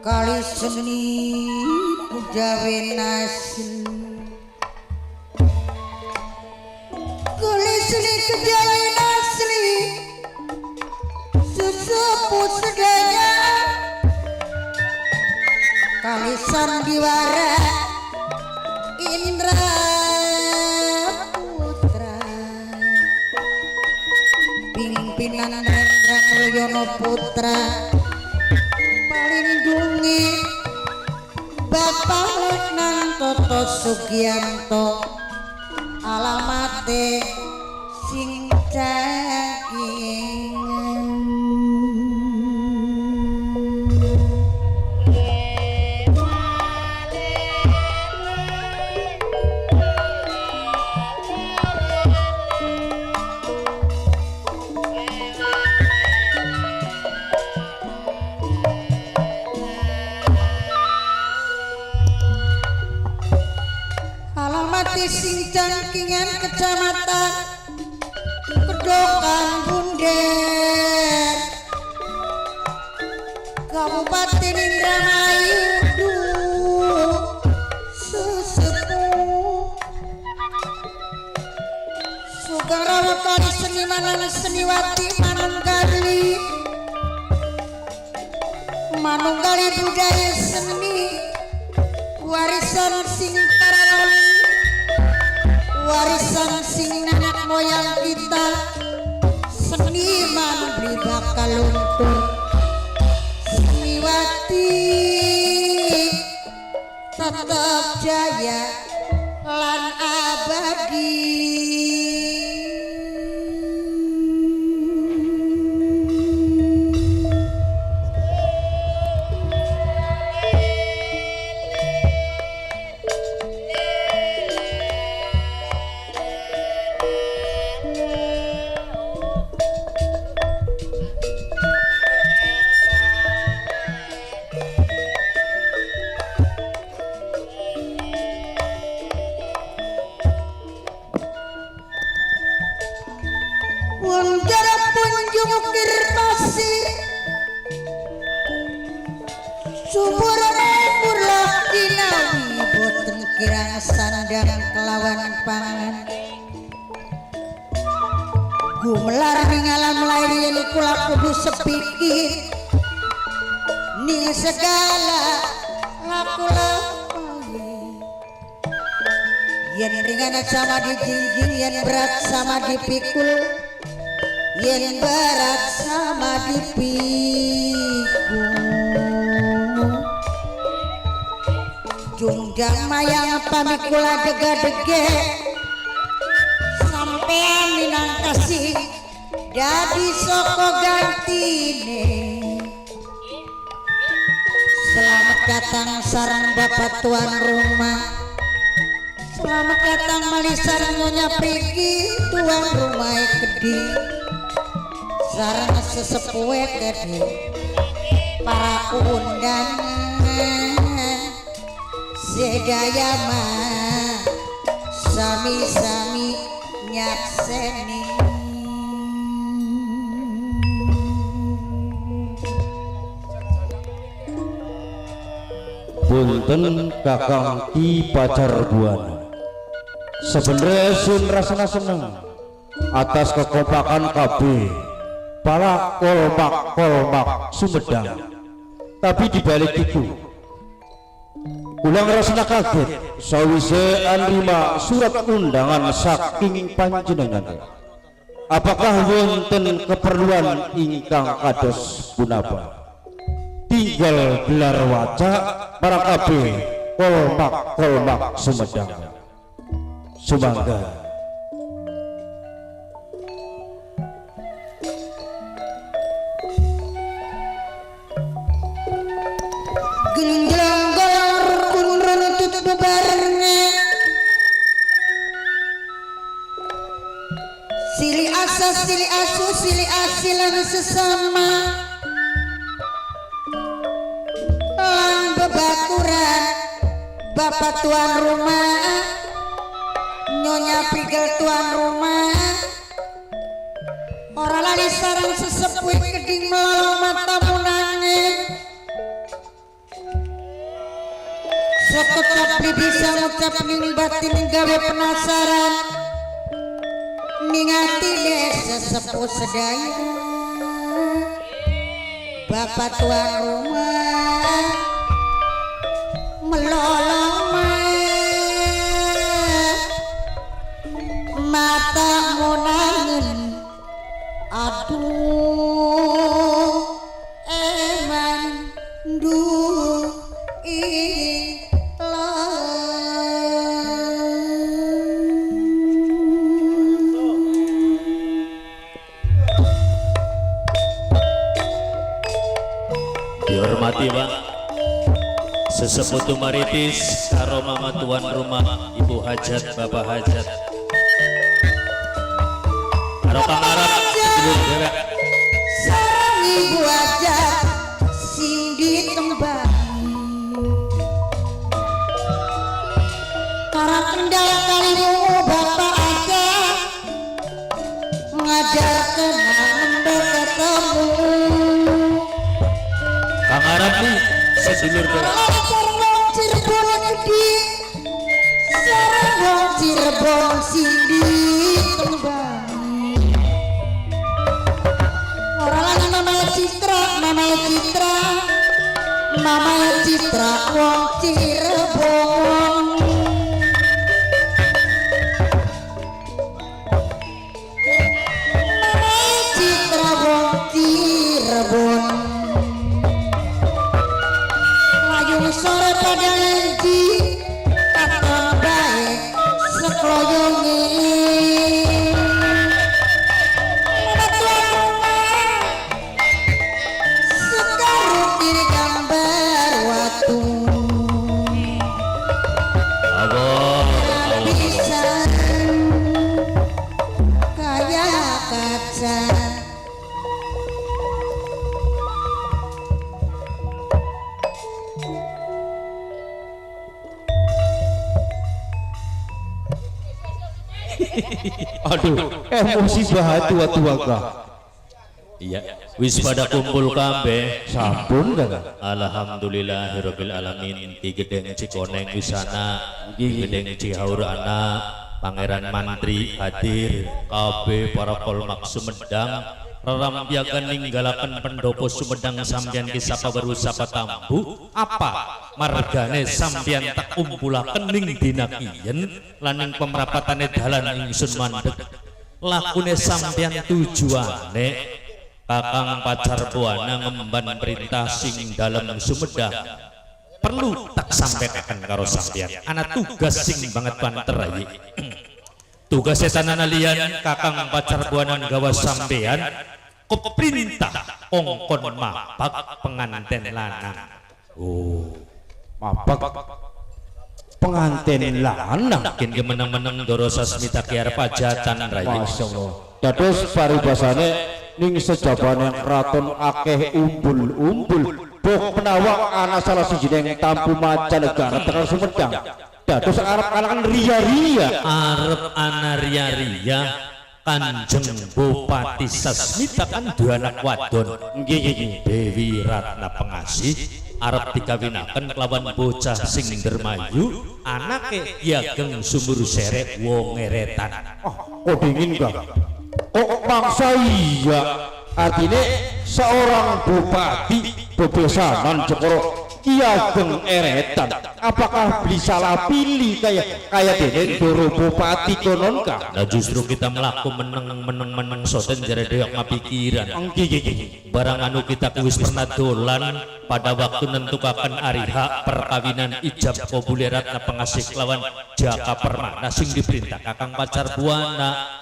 Kali seni kejawen asli, kali seni kejawen asli, sesepuh sedaya kali sandiwara Indra Putra, pimpinan Rendra Mulyono Putra, palindungi Bapak Letnan Toto Sugianto, alamate sing cangkingan. Sing cangkingan Kecamatan Kedokan Bunder, Kabupaten Indramayu, sesepuh Sugeng rawuh kali seniman lan seniwati manunggali manunggali budaya seni warisan sing tararali, warisan sing nenek moyang kita, seniman beli bakal luntur, seniwati tetap jaya lan abadi. Kirang sandang kelawan pangan gumelar ning alam lair yen kula kudu sepikir ning segala laku lampahi, yen ringan sama dijinjing, yen berat sama dipikul, yen berat sama dipikul. Jungdang mayang pamikula dega-dege sampean minangkasi dadi soko gantine. Selamat datang sarang bapak tuan rumah, selamat datang malih sarang nyonya Prigi tuan rumah Kedi, sarang sesepuhe Kedi para undangan sedaya mah sami-sami nyakseni. Punten Kakang Ki Pacar Buana, sebenarnya sun rasana seneng atas kekompakan KB para kolmak kolmak Sumedang, tapi dibalik itu kula ngrasana kaget sawise anrima surat undangan saking panjenengan. Apakah wonten keperluan ingkang kados punapa? Tinggal gelar waca para KB kolmak kolmak Sumedang. Sumangga. Genjlong golong rukun runtut bebarengan, silih asa silih asu silih asilan sesama lan bebaturan bapak tuan rumah, nyonya Prigel tuan rumah, ora lali sarang sesepuh keding melolong matamu nangis. Kecap beli bisa ngucap ning batin gawe penasaran ning atine sesepuh sedaya bapak tuan rumah melolong matamu nangen aduh eman duh ilang. Dihormati, Pak Sesepuh Tumaritis karo mama tuan rumah, Ibu Hajat, Bapak Hajat, karo Kang Arab sedulur dewek. Sareng ibu aja sing ditembangi Karang Kendal kalimu bapak aja ngajar kenal nembe ketemu. Kang Arab nih sedulur dewek. Sareng wong Cirebon gede, sareng wong Cirebon sing ditembangi. Ora lan Mama Citra, Mama Citra, Mama Citra wong Cirebon. Mama Citra wong Cirebon. Layung sore pada ngendi katon bae sekloyonge. Mama tuan rumah sekarukir gambar watu. Allah Allah. Bisa kaya kaca. Aduh, emosi bahat tua-tua kah. Iya, wis pada kumpul kabeh. Sampun, Kakang. Alhamdulillahirabbil alamin. Ki Gedeng Cikoneng wisana, Ki Gedeng Cihaur ana, Pangeran Mantri hadir, kabeh para Polmak Sumedang rerampiagan ninggalaken pendopo Sumedang. Sampeyan ki sapa weru, sapa tambu, apa margane sampeyan tak kumpulaken ning dina kiyen lan ing pemrapatane dalan ingsun mandeg lakune sampeyan tujuane? Kakang Pacar Buana ngemban perintah sing dalem Sumedang perlu tak sampaikan karo sampeyan. Ana tugas sing banget banter ayi tugas setan lian. Kakang Pacar Buana gawa sampeyan keperintah kongkon mapak penganten lanang. Oh. Mapak pengantin lanang. Mungkin kemenang-menang Ndoro Sasmita ki arep hajatan, rai. Masya Allah. Dados paribasane ning sejabane keraton akeh umbul-umbul. Bok menawa ana salah siji ning tampu mancanegara tekan Sumedang. Dados arep anakan ria-ria. Arep ana ria-ria. Kanjeng Bupati Sasmita kan duwe anak wadon. Nggih nggih nggih. Dewi Ratna Pengasih arep dikawinaken kelawan bocah sing dermayu anake Ki Ageng Sumur Serek wong eretan. Oh, kok dingin, Kang? Kok mangsa iya? Artinya seorang bupati bebesanan Jeporo Ki Ageng Eretan. Apakah beli salah pilih kayak kayak dene Ndoro Bupati konon kah? Nah, justru kita melaku meneng meneng meneng soten jare dewek ngapikiran. Nggih nggih nggih. Barang anu kita wis pernah dolan pada waktu nentukaken ari hak perkawinan ijab kabule Ratna Pengasih lawan Jaka Permana sing diperintah Kakang Pacar Buana.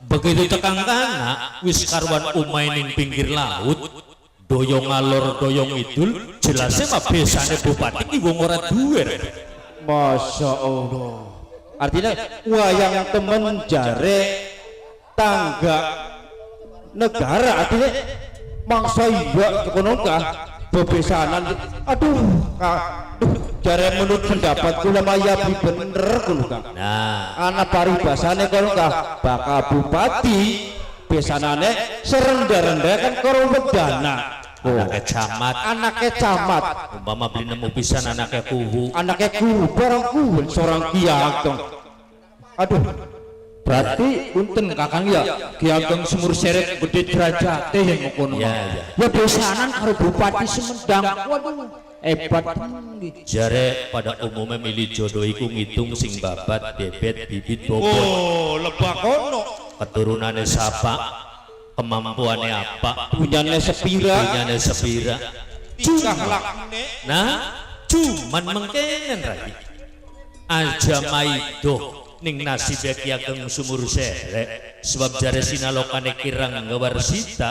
Begitu tekang kana wis karuan umai ning pinggir laut, doyong ngalor doyong idul, jelasnya mah besane bupati ki wong ora duwe. Masya Allah. Artinya wayang temen jare tangga negara, artinya mangsa iya kono kah bebesanan. Aduh, aduh, jare menurut pendapat kula mah ya bi bener kono kah. Nah, ana paribasane kono kah bakal bupati besanane serendah-rendah kan karo wedana. Anaknya camat. Anaknya camat. Umpama beli nemu pisan anaknya kuwu. Anaknya kuwu barang kuwu seorang Ki Ageng. Aduh. Berarti punten Kakang ya, Ki Ageng Sumur Seret gede derajate yang mengkono. Iya, iya. Ya besanan karo Bupati Sumedang. Waduh, hebat. Jare pada umumnya milih jodoh iku ngitung sing babat, bebet, bibit, bobot. Oh, lebak kono. Keturunannya siapa, kemampuannya apa, Punyane sepira, punyane sepira. tingkah lakune. Nah, cuman mengkenen rai. Aja maido ning nasibe Ki Ageng Sumur Seret, sebab jare sinalokane kirang gawarsita.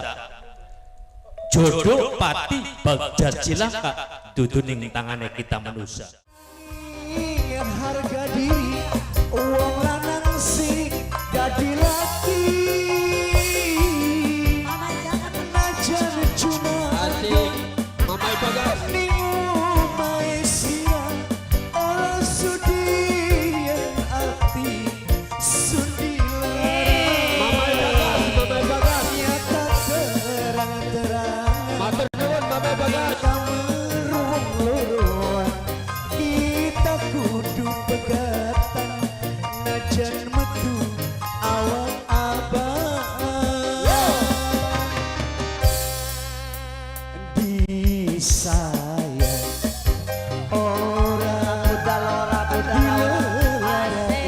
Jodoh pati bagja cilaka dudu ning tangane kita manusia. Harga diri wong lanang sing dadi laki. Najan cuma ning omahe sira ora sudi yen ati sudi lara. Nyata terang-terang kita meruwung loroan, kita kudu pegatan najan metu awak abang disayang ora dilerai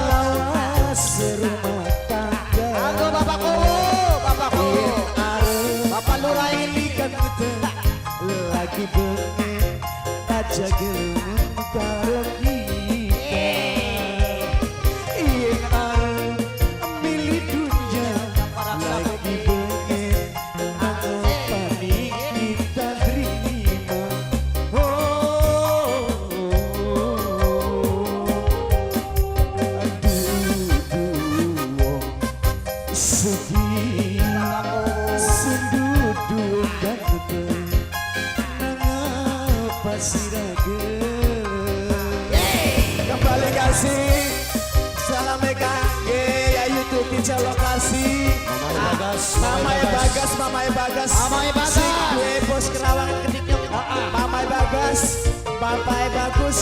lawas rumah tangga. Aku Bapak Kuwu, Bapak Kuwu. Yen arep Bapak Lurah milih ganteng lagi bengi aja gelem karo kita. Yen arep milih dunya lagi bengi nangapani kita terima. Oh, aduh, wong sugih sendudu ganteng nangapa sira gelem. Kembali kasih salam kangge Yayu Tuti lokasi Mamae Bagas, Mamae Bagas, Mamae Bagas. Sing duwe bos Kerawang kediknya Mamae Bagas, Bapae Bagus,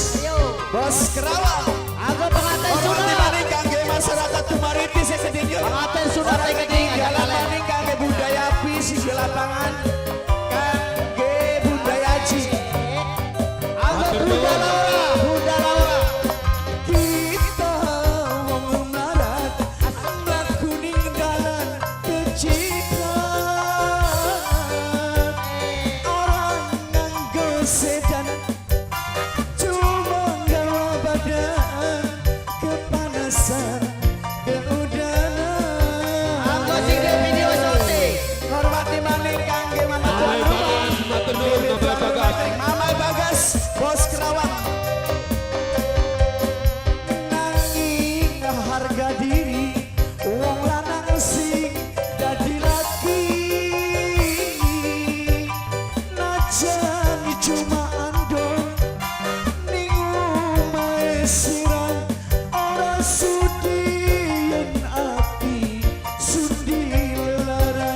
bos Kerawang. Aku pengantin Hormati sunat. maning kangge masyarakat Tumariti sing kediknya. Pengantin sunat Ora sing kedik, ketinggalan maning kangge budaya api sing di lapangan, kangge budaya aji. Aku Bunda Laura, Bunda Laura. Kita wong melarat mlaku ning dalan kecikan, ora nganggo sedan cuma nggawa badan kepanasan keudanan. Aku sing di video syuting. Hormati maning kangge mama tuan rumah. Mamae Bagas, bos Kerawang. Nanging harga diri wong lanang sing dadi laki. Najan cuma andong ning omahe sira ora sudi yen ati sudi lara.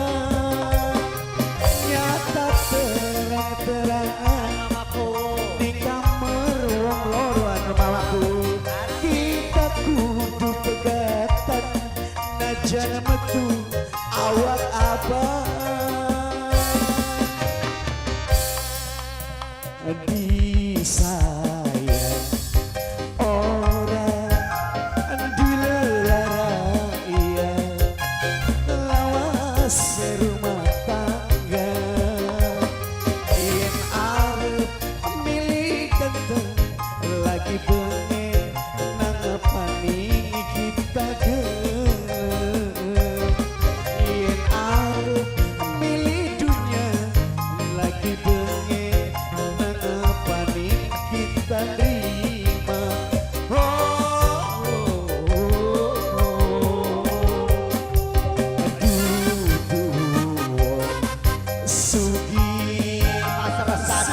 Nyata terang-terangan di kamar wong loro anu mamaku, kita kudu pegatan najan metu awak abang disayang ora dilerai lawas rumah tangga. Yen arep milih ganteng lagi bengi nangapani kita gelem. Yen arep milih dunya lagi bengi nangapani kita terima. Oh, oh, oh. Aduh, wong sugih Pasar-pasar.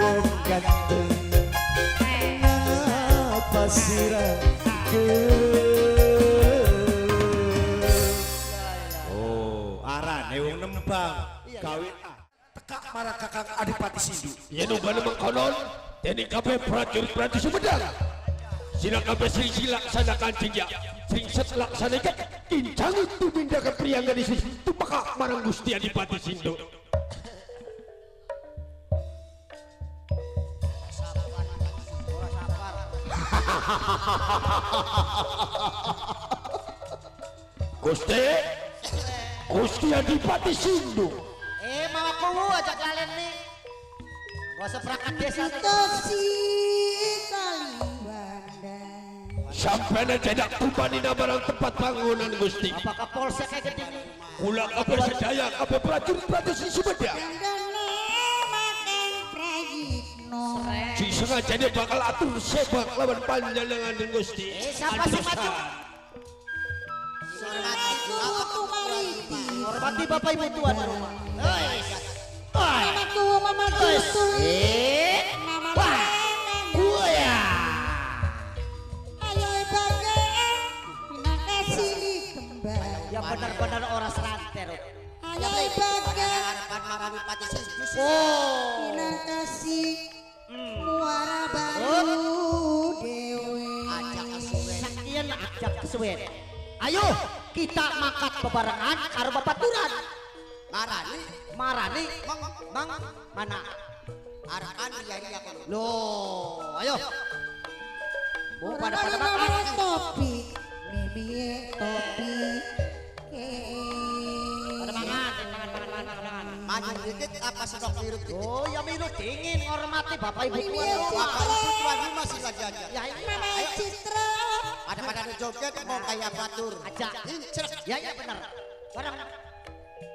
wong ganteng nangapa sira gelem. gawe Tekak marang Kakang Adipati Sindu. Yen uga mengkonon dening kabeh prajurit-prajurit Sumedang. Sila kabeh sing laksanakan jejak sing set laksanakan kincangi tumindakan priyangga di sisi tumeka marang Gusti Adipati Sindu. Gusti Gusti Adipati Sindu. Mama kuwu aja kalian nih. Gak usah perangkat desa. Sampai cedak tumpanina barang tempat bangunan Gusti. Apakah polsek kayak gini? Kula kabeh sedaya kabeh prajurit-prajurit sing Sumedang. Sing sengaja dia bakal atur sebab lawan panjenengan Gusti. Siapa sih maju? Hormati Bapak Ibu tuan rumah. Ya benar-benar orang seranter. Oh. Muara baru dewe. Sekian ajak kesuwen. Ayo kita makat bebarengan karo babaturan. Marani, marani, mang, mana? Arakan iya iya kono. Loh, ayo. Bu pada pada makan. Topi, mimie topi. Pada makan, makan, makan, makan, makan. Maju dikit apa sedok mirip dikit? Oh, ya mirip dingin hormati Bapak Ibu tuan rumah. Bapak Ibu tuan rumah sih lagi aja. Ya ini. Mama Citra. Pada pada joget mau kayak batur. Aja. Incerek. Ya ya benar. Barang.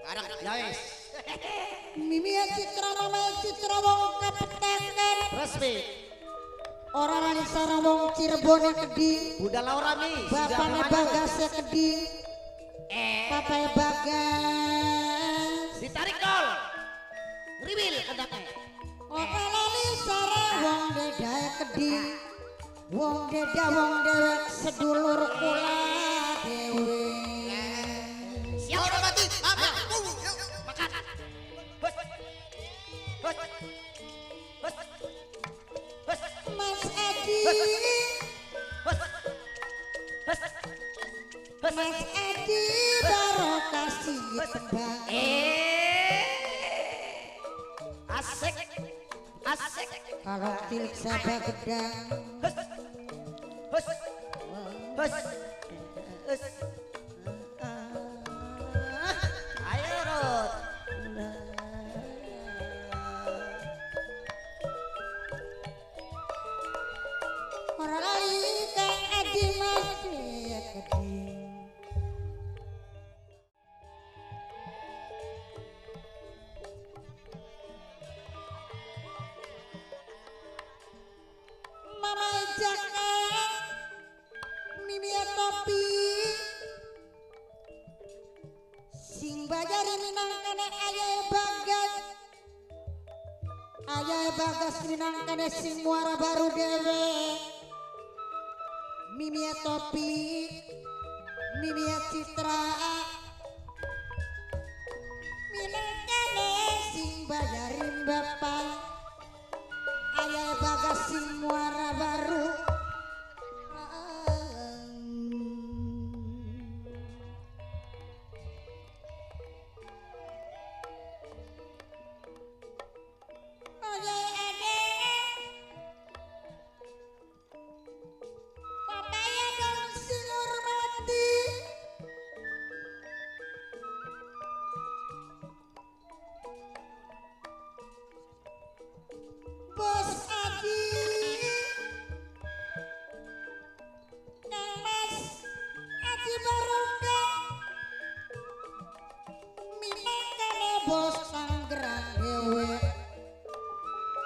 Barang. Ya wis. Mimi Citra Mama Citra wong kapetakan. Resmi. Orang lali sarang wong Cirebon Keding. Bunda Laura mi. Bapaknya Bagas Keding. Bapaknya Bagas. Ditarik dol. Riwil kendaknya. Orang lali sarang wong deda Keding. Wong deda wong dewek sedulur kula dewe. Siap. Hormati apa? Makan. Bos. Bos. Bos. Bos. Mas Adi. Bos. Bos. Bos. Mas Adi barokah singgit tembang. Asik. Asik. Kalau cilik saba gedang. Bos. Bos. Bos. Bos. Ayo Rut. Ora lali Kang Adi Mas Keding. Mama Jaka Mimi Topi sing bayar minangkane ayah Bagas. Ayah Bagas minangkane sing muara baru dewe. Mimi Topi Mimi Citra minangkane sing bayarin bapak. Ayah Bagas sing muara baru. Bos Adi Kang Mas Aji Barokah minangkane bos Tangerang dewe.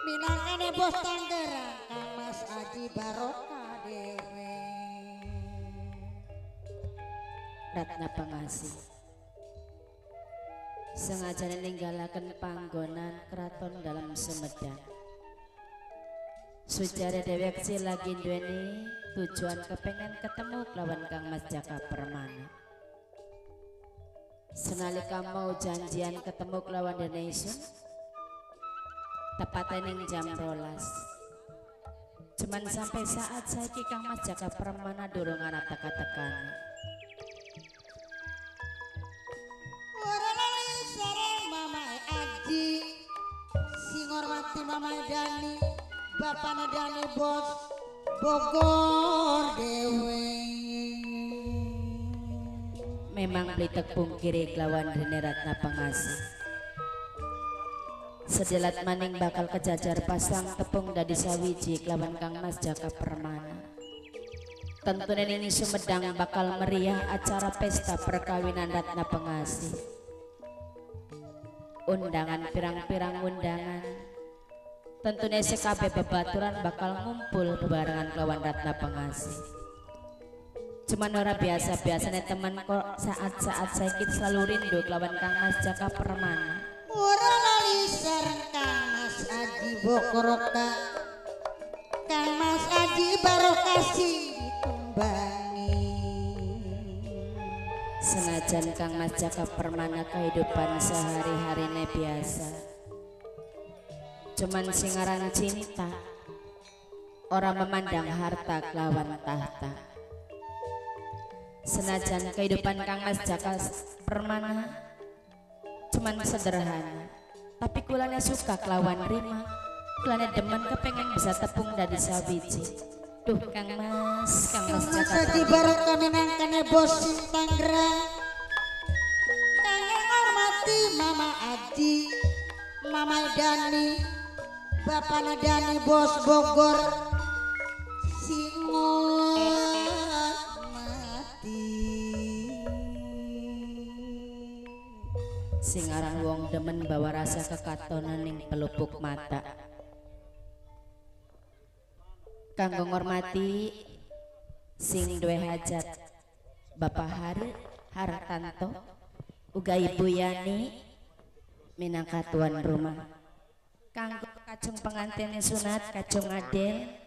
Minangkane bos Tangerang Kang Mas Aji Barokah dewe. Ratna Pangasih sengaja ninggalaken panggonan keraton dalam Sumedang. Sujare dewek si lagi duweni tujuan kepengen ketemu lawan Kang Mas Jaka Permana. Senalika mau janjian ketemu kelawan dene isun tepatnya ning jam 12. Cuman sampai saat saiki Kang Mas Jaka Permana durung ana teka-tekan. Ora lali sareng Mamae Aji, sing ngormati Mamae Dani, bapane Dani bos Bogor dewe. Memang beli tepung kiri kelawan dene Ratna Pengasih. Sedelat maning bakal kejajar pasang tepung dadi sawiji kelawan Kang Mas Jaka Permana. Tentunya ini Sumedang bakal meriah acara pesta perkawinan Ratna Pengasih. Undangan pirang-pirang undangan. Tentunya sekabe bebaturan bakal ngumpul bebarengan kelawan Ratna Pengasih. Cuman ora biasa-biasanya teman kok saat-saat sakit selalu rindu kelawan Kang Mas Jaka Permana. Ora lali sareng Kang Mas Aji Bokoroka, Kang Mas Aji barokasi ditumbangi. Senajan Kang Mas Jaka Permana kehidupan sehari-harine biasa, cuman singaran cinta ora memandang harta kelawan tahta. Senajan kehidupan Kang Mas Jaka Permana cuman sederhana, tapi kulanya suka kelawan rima, kulanya demen kepengen bisa tepung dari sawiji. Duh Kang Mas, Kang Mas Jaka Aji barokah minangkane bos sing Tangerang. Kang ngormati Mama Aji, Mama Dani, bapane Dani bos Bogor, sing ngormati. Singaran wong demen bawa rasa kekatonan ning pelupuk mata. Kanggo ngormati sing duwe hajat Bapak Hari Hartanto uga Ibu Yani minangka tuan rumah. Kanggo kacung pengantin sunat kacung Adel,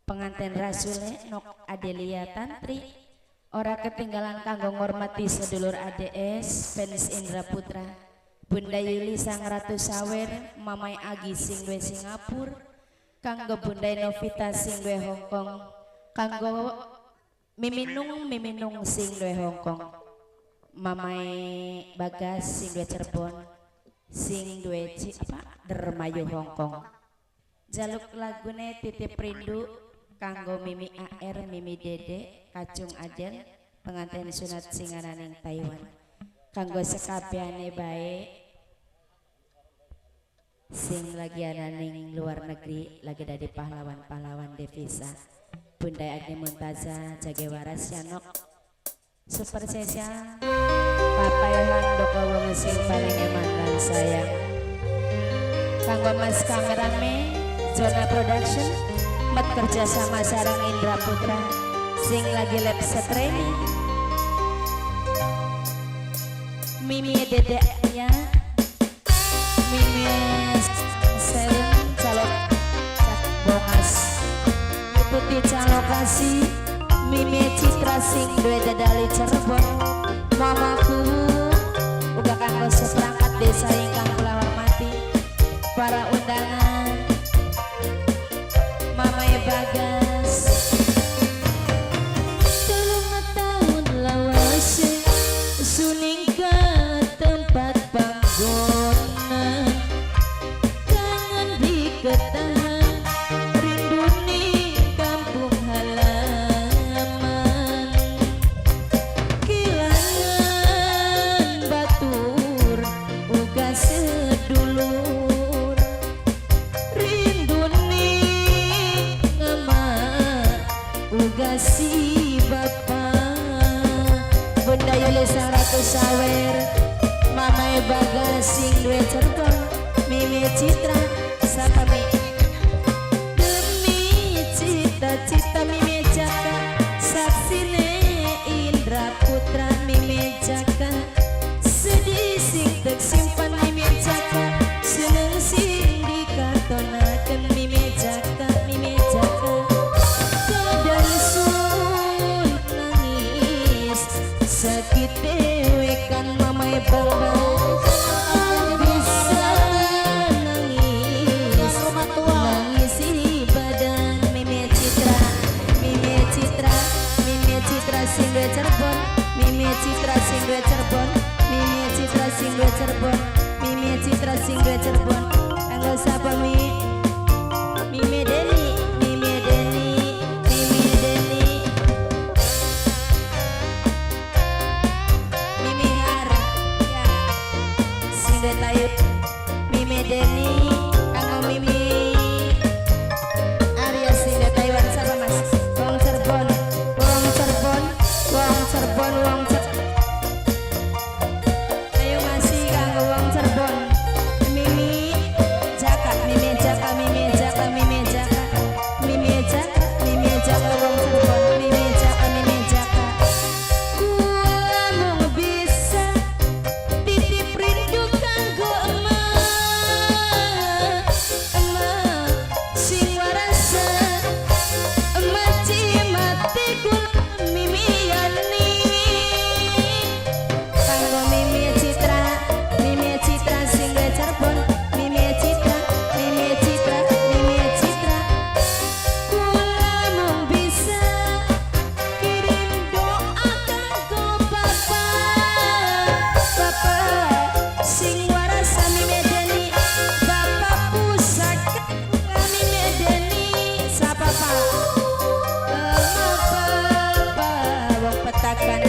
pengantin Rasule Nok Adelia Tantri, ora ketinggalan kanggo ngormati sedulur ADS fans Indra Putra, Bunda Yuli Sang Ratu Sawer, Mamai Agi sing duwe Singapura, kanggo Bunda Novita sing duwe Hong Kong, kanggo Miminung sing duwe Hong Kong, Mamai Bagas sing duwe Cirebon, sing duwe Dermayu Hong Kong. Jaluk lagune titip rindu kanggo Mimi AR, Mimi Dede, Kacung Adel, pengantin sunat singaraning Taiwan. Kanggo sekabehane bae sing lagi ananing luar negeri, lagi dadi pahlawan-pahlawan devisa. Bunda Agni Muntaza, Jagewaras Yanok, Super Sesya, Papa Yohan Doko wong sing paling eman lan sayang. Kanggo Mas kameramen Zona Production, met kerja sama sarang Indra Putra sing lagi lab training. Mimi dedeknya, Mimi Seven calon bongas, Putih calokasi, Mimi Citra sing duwe dadali Cirebon. Mamaku uga kanggo seperangkat desa ingkang kula hormati, para undangan, Mamae Bagas. 3 tahun lawase suning ke tempat panggonan, kangen diketahan rindu ning kampung halaman, kilangan batur uga sedulur, rindu ning ngama uga si bapa. Bunda Yuli Sang Ratu Sawer, Mamae Bagas sing duwe Cirebon, Mimi Citra sapa mi demi cita-cita Mimi Jaka, saksine Indra Putra Mimi Jaka, sedih sing tek simpan Mimi Jaka, seneng sing dikatonaken Mimi Jaka, Mimi Jaka. Kadang sun nangis sakit dewe kan. Bang bisa nangis, nangisi badan. Mimi Citra, Mimi Citra, Mimi Citra sing duwe Cirebon, Mimi Citra sing duwe Cirebon, Mimi Citra sing duwe Cirebon, Mimi Citra sing duwe Cirebon. Kanggo sapa Mi? Mimi Deni, Mimi Deni, Mimi Deni, Mimi Har, ya, sing duwe Tayub, Mimi Deni, kanggo Mimi Arya sing duwe Taiwan sapa Mas? Wong Cirebon, Wong Cirebon, Wong Cirebon, Wong Cirebon. Ayo masih kanggo wong Cirebon. Mimi Jaka, Mimi Jaka, Mimi Jaka, Mimi Jaka, Mimi Jaka, Mimi Jaka wong Cirebon, Mimi Jaka, Mimi Jaka. Kula mung bisa titip rindu kanggo emak, emak sing warasa, emak cimate kula Mimi Yani. Kanggo Mimi Citra, Mimi Citra sing duwe Cirebon, Mimi Citra, Mimi Citra, Mimi Citra. Kula mung bisa kirim doa kanggo bapak, bapak sing warasa Mimi Deni, bapak pusaka Mimi Deni. Sapa Pak? Bapak wong petakan,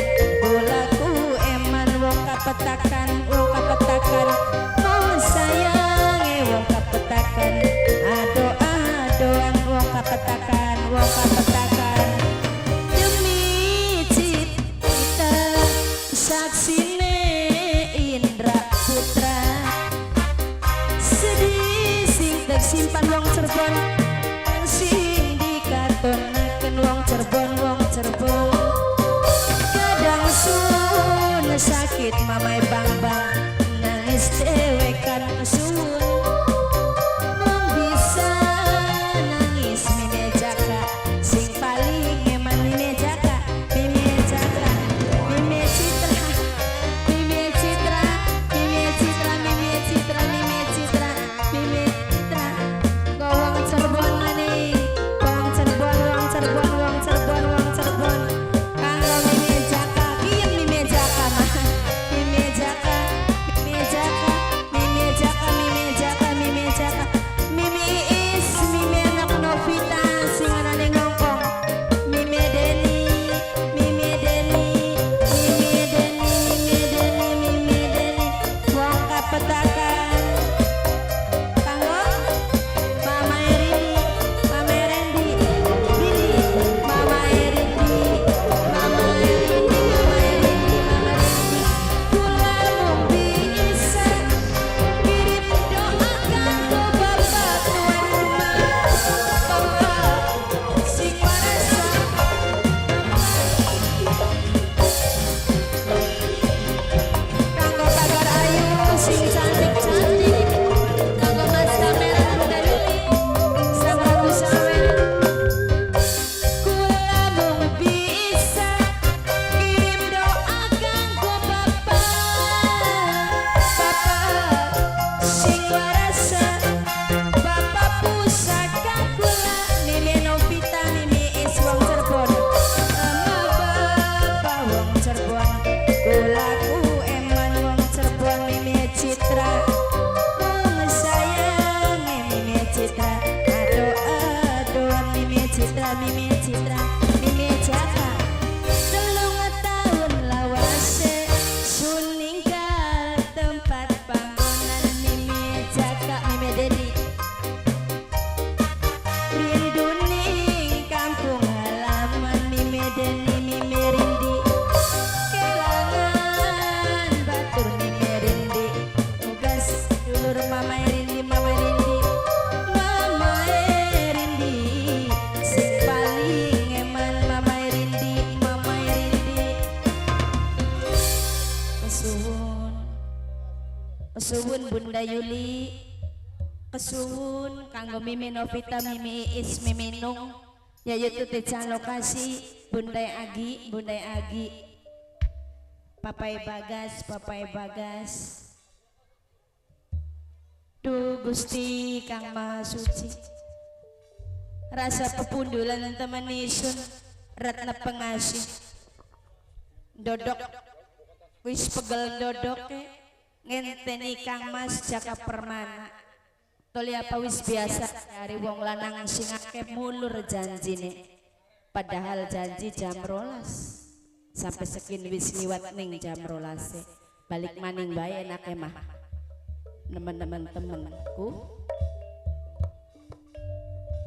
kulaku eman wong kapetakan, wong kapetakan, mau sayange wong kapetakan, ado adoan wong kapetakan, wong kapetakan. Demi cita saksine Indra Putra, sedih sing tek simpan wong Cirebon, sing dikatonaken wong Cirebon, wong Cirebon. Kadang sun sakit mamai bang bang nangis dewekan sun mung bisa nangis Mimi Jaka sing paling eman Mimi Jaka, Mimi Jaka, Mimi Citra, Mimi Citra, Mimi Citra, Mimi Citra, Mimi Citra, Mimi Citra. Go wong Cirebon maning, wong Cirebon, wong Cirebon, wong Cirebon, wong Cirebon. Kanggo Mimi Jaka, kiyen Mimi Jaka mah. Mimi Jaka, Mimi Jaka, Mimi Jaka, Mimi Jaka, Mimi Jaka. Mimi Iis, Mimi anak Novita sing anane ngongkong. Mimi Deni, Mimi Deni, Mimi Deni, Mimi Deni, Mimi Deni. Wong kapetakan. Kanggo Mama Erini, Mama Erendi, Dini, Mama Erini, Mama Erini, Mama Erini, Mama Erini. Kula mung bisa kirim doa kanggo bapak tuan rumah, bapak sing warasa. Kanggo Pagar Ayu sing cantik-cantik, kanggo Mas Kamera Bunda Yuli, Sang Ratu Sawer. Kula mung bisa kirim doa kanggo bapak, bapak sing warasa, bapak pusaka kula. Mimi Novita, Mimi Is wong Cirebon, emak bapak wong Cirebon, kulaku eman wong Cirebon. Mimi Citra mung sayange Mimi Citra, ado adoan Mimi Citra, Mimi Citra, Mimi Jaka. 3 tahun lawase sun ninggal tempat panggonan Mimi Jaka, Mimi Deni. Rindu ning kampung halaman Mimi Deni, Mimi Rindi. Kelangan batur Mimi Rindi. Tugas dulur Mama Rindi, Mama Rindi, Mama Rindi. Sing paling eman Mama Rindi, Mama Rindi. Kesuwun, kesuwun Bunda Yuli, kesuwun kanggo Mimi Novita, Mimi Iis, Mimi Nung, Yayu Tuti lokasi, Bunda Agi, Bunda Agi. Papai Bagas, Papai Bagas. Duh Gusti Kang Maha Suci. Rasa pepundulan temen isun Ratna Pengasih. Dodok wis pegel dodoke ngenteni Kang Mas Jaka Permana. Toli apa wis biasa dari wong lanang sing akeh mulur janjine. Padahal janji jam 12. Sampai sekin wis liwat ning jam 12. Balik maning bae enake mah. Teman-teman temenku.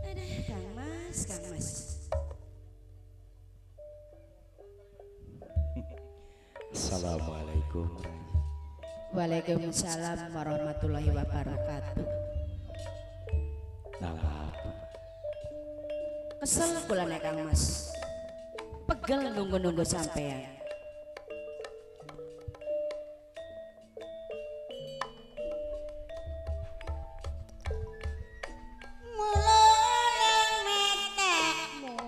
Aduh, Kang Mas, Kang Mas. Assalamualaikum. Waalaikumsalam warahmatullahi wabarakatuh. Nah, apa? Kesel kula nek Kang Mas. Pegel nunggu-nunggu sampean. Mulane matamu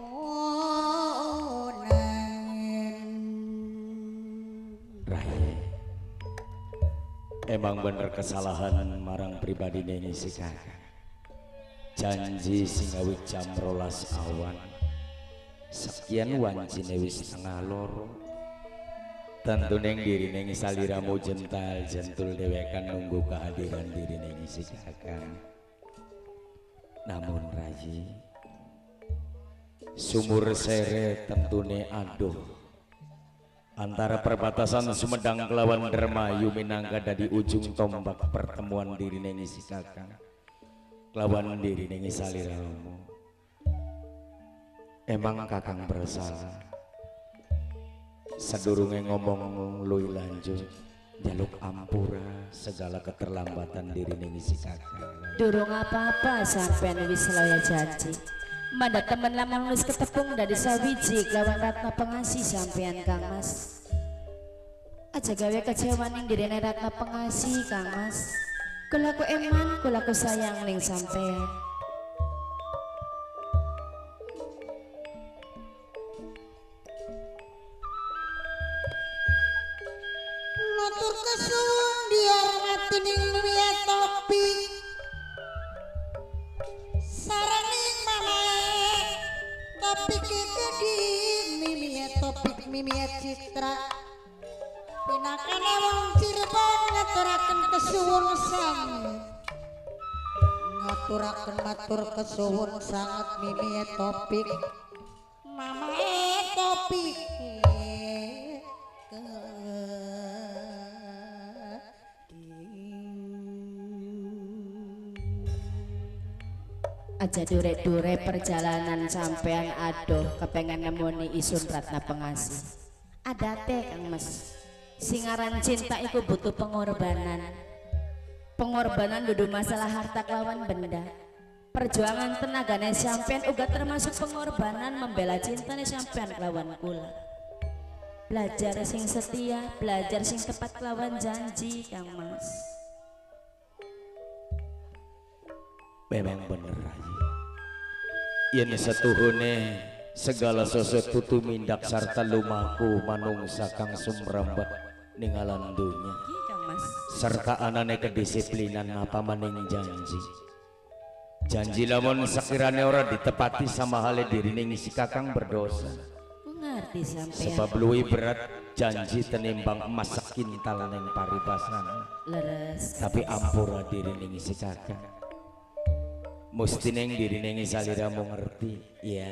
nangin. Rai, emang bener kesalahan marang pribadi ini si kakak. Janji sing awit jam 12 awan. Sekian wancine wis 1:30. Tentu neng diri neng saliramu jental jentul dewekan nunggu kehadiran diri neng si kakak. Namun Rayi, sumur sere tentune aduh antara perbatasan Sumedang kelawan Dermayu minangka dari ujung tombak pertemuan diri neng si kakak kelawan diri neng saliramu. Emang kakang bersalah. Sadurunge ngomong luwih lanjut, jaluk ampura segala keterlambatan diri ning si kakang. Durung apa-apa sampean wis loya janji. Manda temen lamun wis ketepung dari sawiji kelawan Ratna Pengasih sampean Kang Mas. Aja gawe kecewa ning dirine Ratna Pengasih Kang Mas. Kulaku eman, kulaku sayang ning sampean. Matur kesuwun dihormati ning Mia Topik. Saraning mamae Topik keding Mimia Topik Mimia Citra. Pinakane wong Cirebon ngaturaken kesuwun sanget. Ngaturaken matur kesuwun sanget Mimia Topik. Mamae Topik. Aja dure-dure perjalanan sampean adoh kepengen nemoni isun Ratna Pengasih. Adate Kang Mas, singaran cinta iku butuh pengorbanan. Pengorbanan dudu masalah harta kelawan benda. Perjuangan tenagane sampean uga termasuk pengorbanan membela cintane sampean kelawan kula. Belajar sing setia, belajar sing tepat kelawan janji Kang Mas. Memang bener Rayi. Yen setuhune segala sesuatu tumindak sarta lumaku manungsa kang sumrambah ningalan dunya. Serta anane kedisiplinan apa maning janji. Janji lamun sekirane ora ditepati sama hale dirine si kakang berdosa. Ngerti sampean. Sebab luwih berat janji tenimbang emas sekintal ning paribasan. Leres. Tapi ampura dirine si kakang. Mesti neng diri neng saliramu ngerti, ya.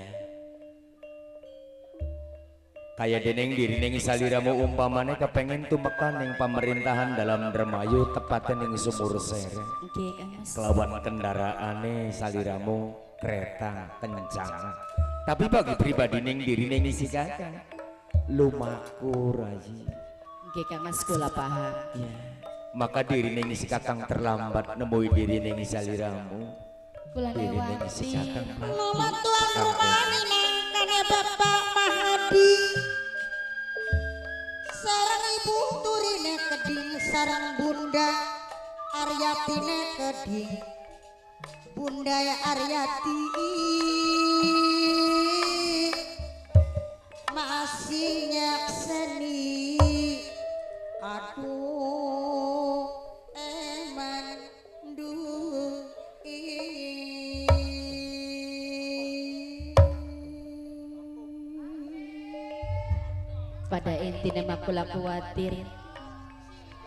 Kaya deneng diri neng saliramu umpamane kepengen tumeka ning pemerintahan dalam Dermayu tepatnya ning Sumur Sere. Kelawan kendaraane saliramu kereta kencana. Tapi bagi pribadi neng diri neng si kakang lumaku Rayi. Nggih Kang Mas kula paham. Ya. Maka diri neng si kakang terlambat nemui diri neng saliramu. Kula lewati. Mama tuan rumah minangkane Bapak Mahadi. Sarang ibu turine keding sarang bunda Aryatine keding. Bunda ya Aryati masih nyakseni. Pada intine mah kula kuwatir,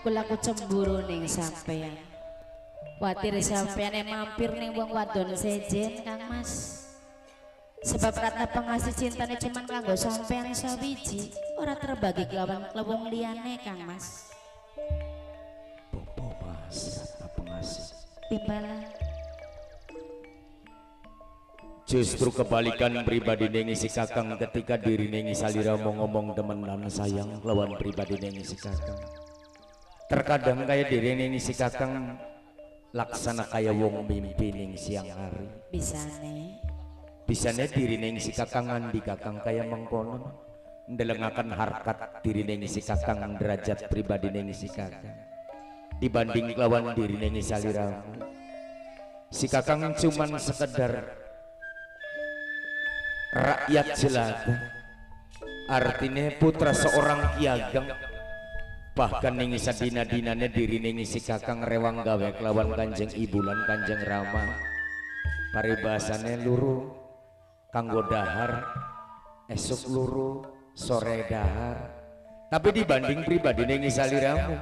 kula ku cemburu ning sampean. Kuwatir sampean mampir ning wong wadon sejen Kang Mas. Sebab Ratna Pengasih cintane cuman kanggo sampean sawiji, ora terbagi kelawan wong liyane Kang Mas. Bopo Mas Ratna Pengasih. Timbalan. Justru kebalikan pribadi nengi si kakang ketika diri nengi salira mau ngomong demenan sayang lawan pribadi nengi si kakang. Terkadang kayak diri nengi si kakang laksana kaya wong mimpi ning siang hari. Bisane. Bisane diri nengi si kakang ngandi kakang kaya mengkonon ndelengaken harkat diri nengi si kakang derajat pribadi nengi si kakang dibanding lawan diri nengi saliramu. Si kakang cuman sekedar rakyat jelata, artinya putra seorang Ki Ageng. Bahkan nengi sadina-dinane diri nengi si kakang rewang gawe kelawan Kanjeng Ibu lan Kanjeng Rama. Paribasane luru kanggo dahar esuk luru sore dahar. Tapi dibanding pribadi nengi saliramu,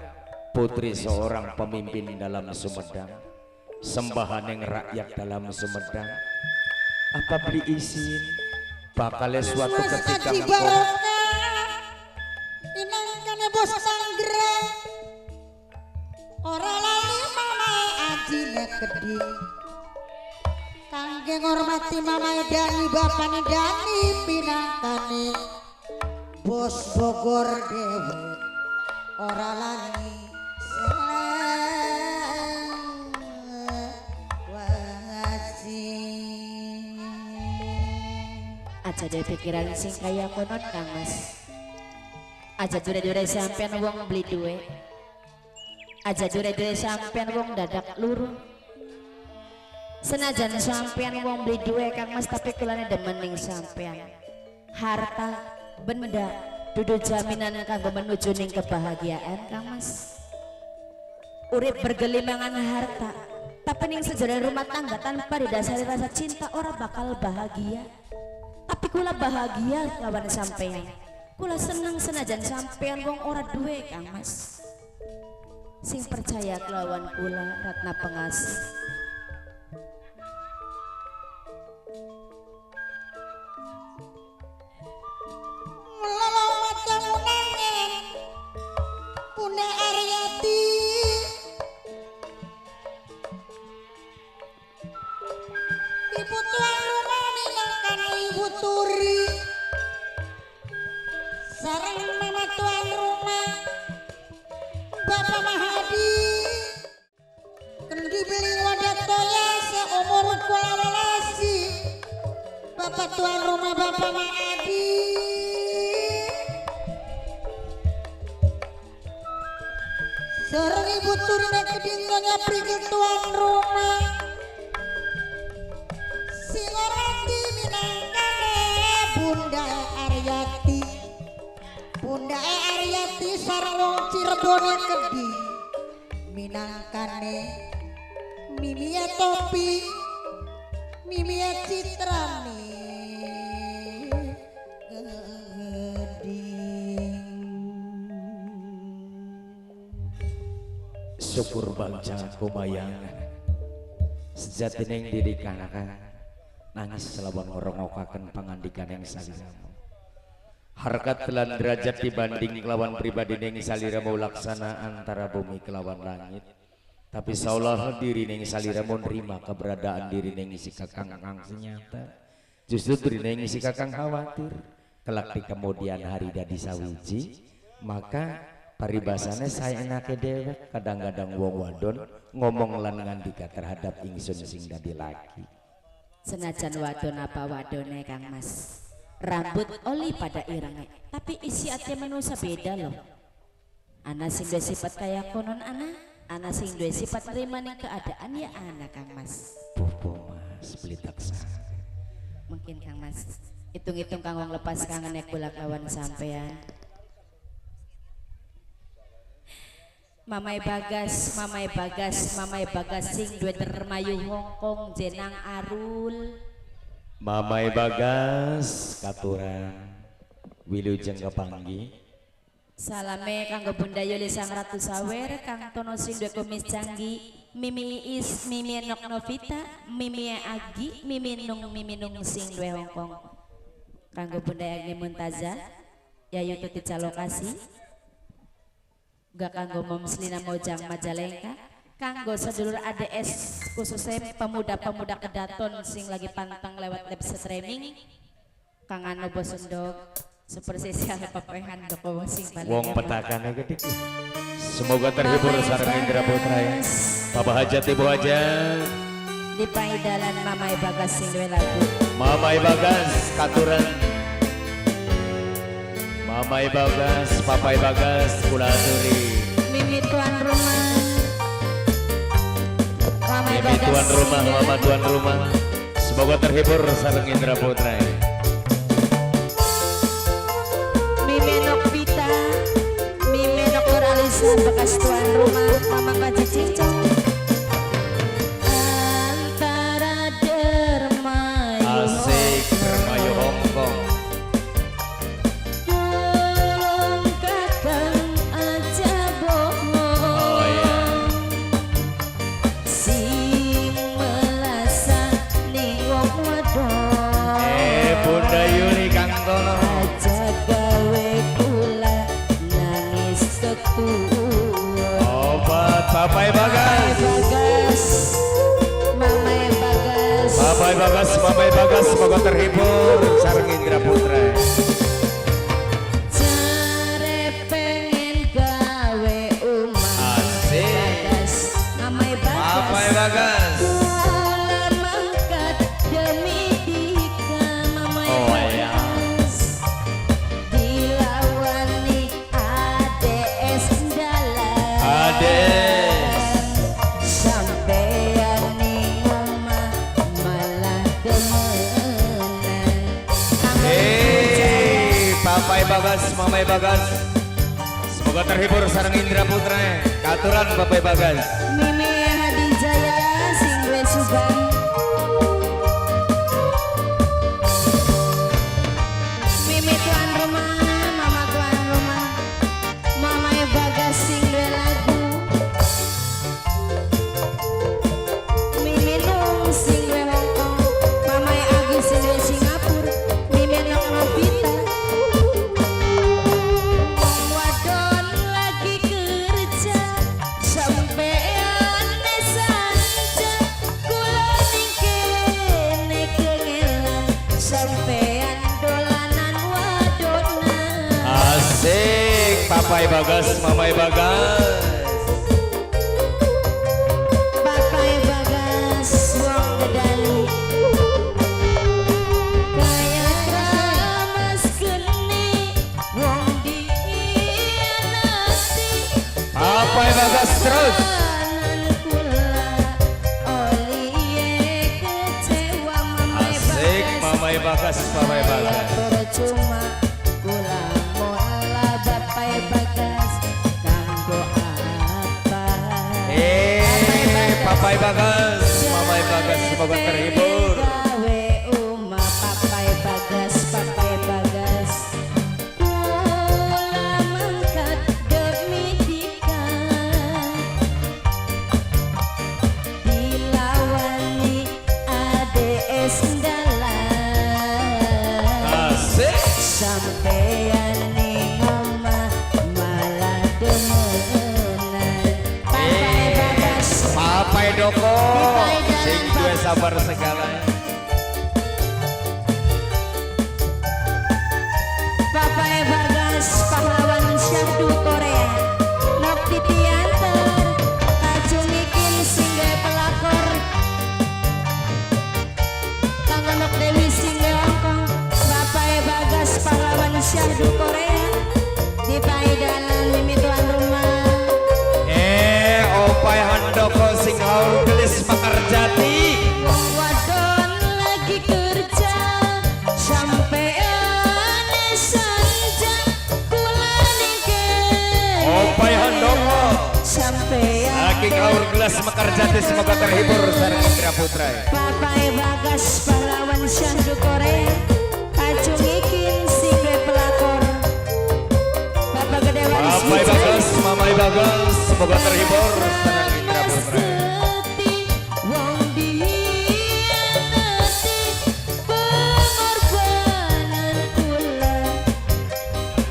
putri seorang pemimpin dalam Sumedang, sembahan yang rakyat dalam Sumedang, apa beli izin bakal suatu ketika engkau inangkane bos Sanggrek ora lali mama ajine kedhi kangge ngormati mama Dani bapane Dani pinangkane bos Bogor dewe ora lali selawasi. Aja dhewe pikiran sing kaya konon Kang Mas. Aja jure-jure sampean wong beli duwe. Aja jure-jure sampean wong dadak luru. Senajan sampean wong beli duwe Kang Mas, tapi kulane demen ning sampean. Harta, benda, dudu jaminan kanggo menuju ning kebahagiaan Kang Mas. Urip bergelimangan harta, tapi ning sejarah rumah tangga tanpa didasari rasa cinta ora bakal bahagia. Tapi kula bahagia lawan sampean. Kula seneng senajan sampean wong ora duwe Kang Mas. Sing percaya kelawan kula Ratna Pengasih. Lolo matamu nangen Bunda Aryati Ibu tuan rumah minangkan Ibu Turi sareng mama tuan rumah Bapak Mahadi kendi beli wadah toya seumur kula welasi Bapak tuan rumah Bapak Mahadi sareng Ibu Turi nek kedingonya prigel tuan rumah Singorati minangkane Bunda Aryati Bunda Aryati sareng wong Cirebone kedhi minangkane Mimia Topi Mimia Citrane Gedhi. Syukur bangsa kumayangan sejatining diri kanaka nangis selawan ngrungokaken pangandikan yang saliramu. Harkat lan derajat dibanding kelawan pribadi ning saliramu laksana antara bumi kelawan langit. Tapi seolah diri ning saliramu nerima keberadaan diri ning si kakang kang senyata. Justru diri ning si kakang khawatir kelak di kemudian hari dadi sawiji, maka paribasane saenake dewek kadang-kadang wong wadon ngomong lan ngandika terhadap ingsun sing dadi laki. Senajan wadon apa wadone Kang Mas, rambut oli pada irenge, tapi isi ati manusia beda loh. Ana sing duwe sifat kaya konon ana, ana sing duwe sifat nerima ning keadaan ya ana Kang Mas. Bopo Mas beli taksa. Mungkin Kang Mas, hitung-hitung kang wong lepas kangene kula kawan sampean. Mamai Bagas, Mamai Bagas, Mamai Bagas sing duwe dermayu Hongkong jenang Arul. Mamai Bagas katuran wilujeng kepanggi. Salame kanggo Bunda Yuli Sang Ratu Sawer, Kang Tono sing duwe kumis canggi, Mimi Iis, Mimi Nok Novita, Mimi Agi, Mimi Nung, Mimi Nung sing duwe Hongkong. Kanggo Bunda Agni Muntaza, Yayu Tuti Calokasi, uga kanggo Moms Lina Mojang Majalengka, kanggo sedulur ADS khususnya pemuda-pemuda kedaton sing lagi pantang lewat live streaming, Kang Ano Bosendog. Super spesial papehan doko sing paling wong petakane gede. Semoga terhibur sareng Indra Putra ya. Bapak Hajat, Ibu Hajat. Di paidalan Mamai Bagas sing duwe lagu. Mamai Bagas katuran. Mamai Bagas, Papai Bagas kula aturi. Mimi tuan rumah. Mamai Mimi Bagas. Tuan rumah, Mama tuan rumah. Semoga terhibur sareng Indra Putra ya. Bekas tuan rumah Mama Kaji Cincong antara Dermayu asik Dermayu Hongkong tolong kakang aja bohong. Oh iya. Sing melasa ning wong wadon Bunda Yuli Kang Tono aja gawe kula nangis ketu. Obat Papai Bagas. Bagas, Mamai Bagas. Papai Bagas, Mamai Bagas, semoga terhibur sareng Indra Putra. Jare pengen gawe umah. Asik. Bagas, Mamai Bagas. Papai Bagas. Kula mangkat demi dika Mamai Oh, iya. Bagas. Dilawani ADS dalan. ADS. Sampeyan ning omah malah demenan. Hey, Papai Bagas, Mamai Bagas. Semoga terhibur sareng Indra Putra. Katuran Papai Bagas. Mimi Hadijaya sing duwe Subang. Mimi tuan rumah, Mama tuan rumah. Mamai Bagas sing duwe lagu. Mimi Nung sing duwe Hongkong, Mamai Agi sing duwe Singapura, Mimi Nok Novita. Wong wadon lagi kerja, sampean sanja, kula ning kene kengelan, sampean dolanan wadonan. Asik, Papai Bagas, Mamai Bagas. Papai Bagas wong Kedali kaya kramas geni wong dihianati. Papai Bagas terus. Kanan kula oliye kecewa Mamai Asik, Bagas. Mamai Bagas, Papai Bagas. Percuma kula mola Bapai Bagas kanggo apa. Papai Bagas, Mamai Bagas, semoga terhibur. Gawe umah Papai Bagas, Papai Bagas. Kula mangkat demi dika. Dilawani ADS dalan. Asik. Sampeyan ning omah malah demenan. Papai Bagas. Papai Doko, sing duwe sabar segala. Papai Bagas pahlawan syahdu Korea. Nok Titianter kacung ikin sing gawe pelakor. Kanggo Nok Dewi sing gawe Hongkong. Papai Bagas pahlawan syahdu Korea. Di paidalan Mimi tuan rumah. Opai Handoko sing haur gelis Mekarjati. Wong wadon lagi kerja sampean sanja kula ning kene. Opai Handoko. Sampean Saking haur gelas Mekarjati, semoga terhibur sareng Indra Putra. Papai Bagas pahlawan syahdu Korea. Kacung ikin sing duwe pelakor. Bapak Gede Papai Bagas, Mamai Bagas, semoga terhibur sareng Indra Putra. Wong dihianati pengorbanan kula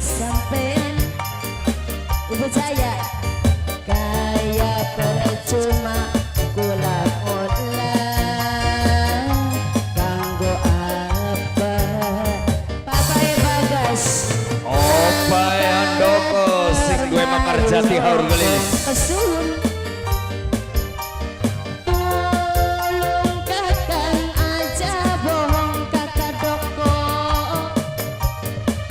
sampean. Ibu Jaya kaya percuma kula mulang kanggo apa, Papai Bagas. Opai Handoko sing duwe Mekar Jati Haur Gelis. Kesuwun tulung kakang aja bohong, kakak Doko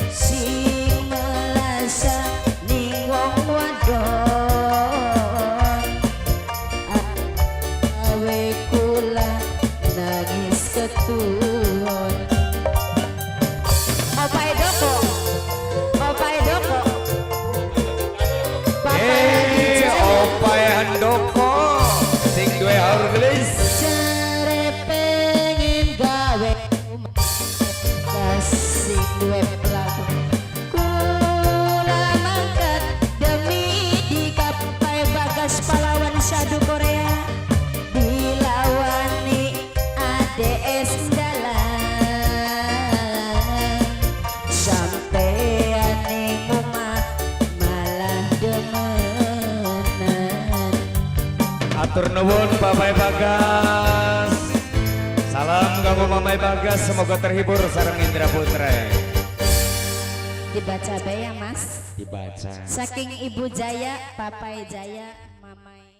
sing melasa ning wong wadon awe kula nangis ketuon. Opai Doko, Opai Doko. Eh, Opai Handoko sing duwe Haur Gelis. Jare pengen gawe kasih duwe pelaku kula mangkat demi dikapai. Bagas pahlawan syadu Korea dilawani ADS dalan sampean ning omah malah demenan. Atur nuwun Papai Bagas. Salam kanggo Mamai Bagas, semoga terhibur sareng Indra Putra. Dibaca bae ya, Mas. Dibaca. Saking Ibu Jaya, Papai Jaya, Mamai.